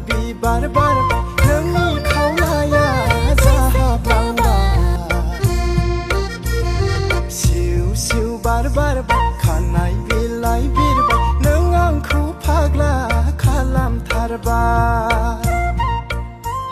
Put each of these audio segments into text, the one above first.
बिबार बारबाय नोंनि खावलाया जाहाबलांबाय सिउ सिउ बार बारबाय खानाय बिलाइ बिरबाय नों आंखौ फाग्ला खालामथारबाय।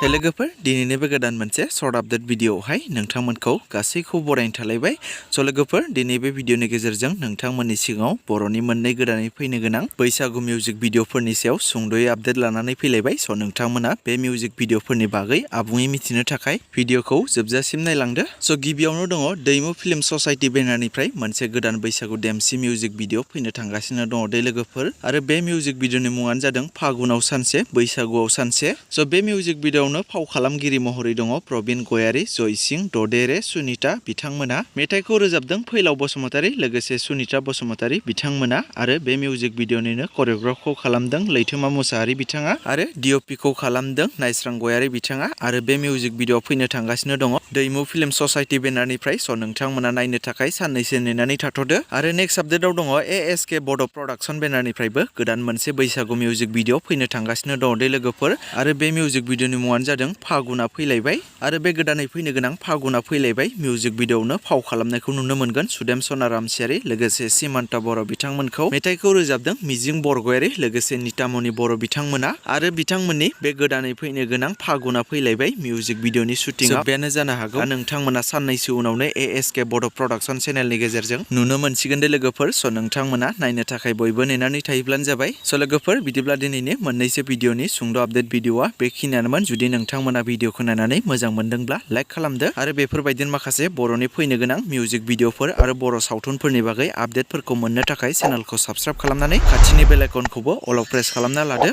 हे लोगोफोर दिनैनि बे गोदान मोनसे सर्ट आपडेट भिडिअआवहाय नोंथांमोनखौ गासैखौ बरायनो थालायबाय। स' लोगोफोर दिनै बे भिडिअनि गेजेरजों नोंथांमोननि सिगाङाव बर'नि मोननै गोदानै फैनो गोनां बैसागु मिउजिक भिडिअफोरनि सायाव सुंद'यै आपडेट लानानै फैलायबाय। स' नोंथांमोना बे मिउजिक भिडिअफोरनि बागै आबुङै मिथिनो थाखाय भिडिअखौ जोबजासिम नायलांदो। स' गिबियावनो दङ दैमु फिल्म ससाइटि बेनारनिफ्राय मोनसे गोदान बैसागु देमसि मिउजिक भिडिअ फैनो थांगासिनो दङ दे लोगोफोर आरो बे मिउजिक भिडिअनि मुङानो जादों फागुनाव सानसे बैसागुआव सानसे। स' बे मिउजिक भिडिअ फाव खालामगिरि महरै दङ प्रबिन गयारी, जयसिं, ददेरे, सुनिता बिथांमोना। मेथाइखौ रोजाबदों फैलाव बसुमतारी लोगोसे सुनिता बसुमतारी बिथांमोना आरो बे मिउजिक भिडिअनिनो करिय'ग्राफखौ खालामदों लैथोमा मुसाहारि बिथाङा आरो डिअपिखौ खालामदों नायस्रां गयारी बिथाङा आरो बे मिउजिक भिडिअ फैनो थांगासिनो दङ दैमु फिल्म ससाइटि बेनारनिफ्राय। स' नोंथांमोना नायनो थाखाय साननैसो नेनानै थाथ'दो आरो नेक्स्ट आपडेटआव दङ ASK बड' प्रडाक्सन बेनारनिफ्रायबो गोदान मोनसे बैसागु मिउजिक भिडिअ फैनो थांगासिनो दङ दे लोगोफोर आरो बे मिउजिक भिडिअनि मुङानो जादों फागुना फैलायबाय आरो बे गोदानै फैनो गोनां फागुना फैलायबाय मिउजिक भिडिअआवनो फाव खालामनायखौ नुनो मोनगोन सुदेम सना रामचियारी लोगोसे सिमान्ता बर' बिथांमोनखौ। मेथाइखौ रोजाबदों मिजिं बरगयारी लोगोसे नितामनि बर' बिथांमोना आरो बिथांमोननि बे गोदानै फैनो गोनां फागुना फैलायबाय मिउजिक भिडिअनि शुटिंआ जोब्बायानो जानो हागौ। नोंथांमोना साननैसो उनावनो ASK बड' प्रडाक्सन चेनेलनि गेजेरजों नुनो मोनसिगोन दे लोगोफोर। स' नोंथांमोना नायनो थाखाय बयबो नेनानै थायोब्लानो जाबाय। स' लोगोफोर बिदिब्ला दिनैनि मोननैसो भिडिअनि सुंद' आपडेट भिडिअआ बेखिनियानोमोन। जुदि नोंथांमोना भिडिअखौ नायनानै मोजां मोनदोंब्ला लाइक खालामदो आरो बेफोरबायदिनो माखासे बर'नि फैनो गोनां मिउजिक भिडिअफोर आरो बर' सावथुनफोरनि बागै आपडेटफोरखौ मोननो थाखाय चेनेलखौ साबस्क्राइब खालामनानै खाथिनि बेल आइकनखौबो अल प्रेस खालामना लादो।